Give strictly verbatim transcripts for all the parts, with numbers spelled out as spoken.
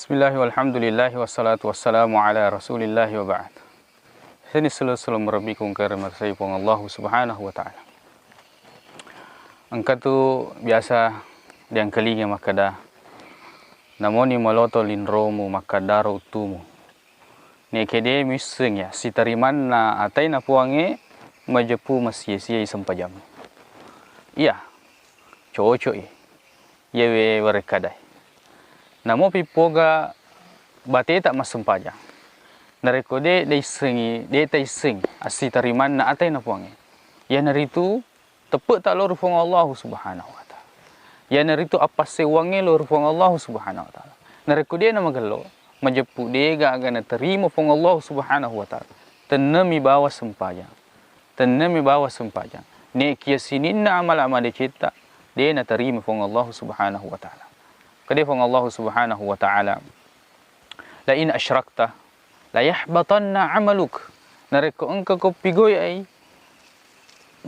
Bismillah, walhamdulillah, wassalatu wassalamu ala Rasulillah, wa ba'd. Seni selo-selo merebikung kare marsai Puang Allahu Subhanahu wa Ta'ala. Engka tu biasa diangkalinga makkeda, namoni maloto linromu makkaddaro uttumu. Nekke de missengngi assitarimanna ataina Puangnge, majeppu massia-siai sempajammu. Iya, cocok i. Iyawe warekkadai. Namo pippoga bateta massempajang. Narekko de, de issengngi, de taissengngi assitarimanna ataina Puangnge. Iyanaritu teppe'ta lao ri Puang Allahu Subhanahu wa Ta'ala. Iyanaritu appassewwangnge lao ri Puang Allahu Subhanahu wa Ta'ala. Narekko de namagello, majeppu de gaga naterima Puang Allahu Subhanahu wa Ta'ala. Tennemi bawa sempajang. Tennemi bawa sempajang. Nekia sininna amala madecetta, de naterima Puang Allahu Subhanahu wa Ta'ala. Kede Puang Allahu Subhanahu wa Ta'ala, "La in asyrakta la yahbatanna amaluk." Narekko engka ko pigoi ai,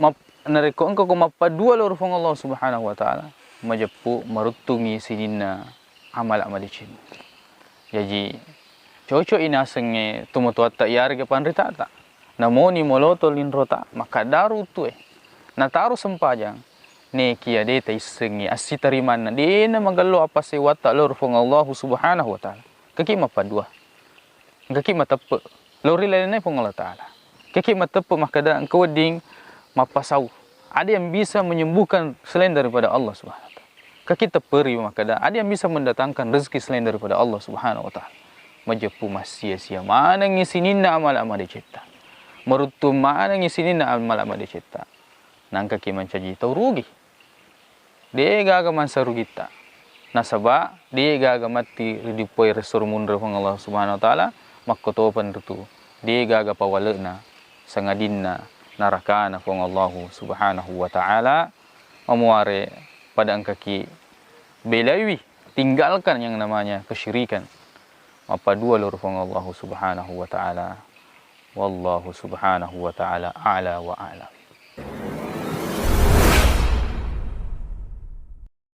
map-, narekko engka ko mappaddua lao ri Puang Allahu Subhanahu wa Ta'ala, majeppu maruttungngi sininna amala madeceng. Jaji, cocok i nasengnge tomatoatta iyarega panritata. Namoni moloto linrota, makkaddaro uttue. Nataro sempajang, nekia de taissengngi assitarimanna, de namagello appassewwatta lao ri Puang Allahu Subhanahu wa Ta'ala. Engkaki mappaddua. Engkaki mateppe lao ri lalenna Puang Allah Ta'ala. Engkaki mateppe makkeda engka wedding mappasau. Ada yang bisa menyembuhkan selain daripada Allah Subhanahu wa Ta'ala. Engkaki tepperi makkeda ada yang bisa mendatangkan rezeki selain daripada Allah Subhanahu wa Ta'ala. Majeppu massia-sia manengngi sininna amala madecetta. Maruttung manengngi sininna amala madecetta. Naengkaki mancaji tau rugi. De gaga mansa rugitta. Nasaba de gaga matti ri dippoi resso ri munri Puang Allah Subhanahu wa Ta'ala, makkotopeng ritu de gaga pawale'na sangadinna narakana Puang Allahu Subhanahu wa Ta'ala. Mamuare pada engkaki belaiwi, tinggalkan yang namanya kesyirikan. Mappadua lao ri Puang Allahu Subhanahu wa Ta'ala. Wallahu Subhanahu wa Ta'ala a'la wa a'lam.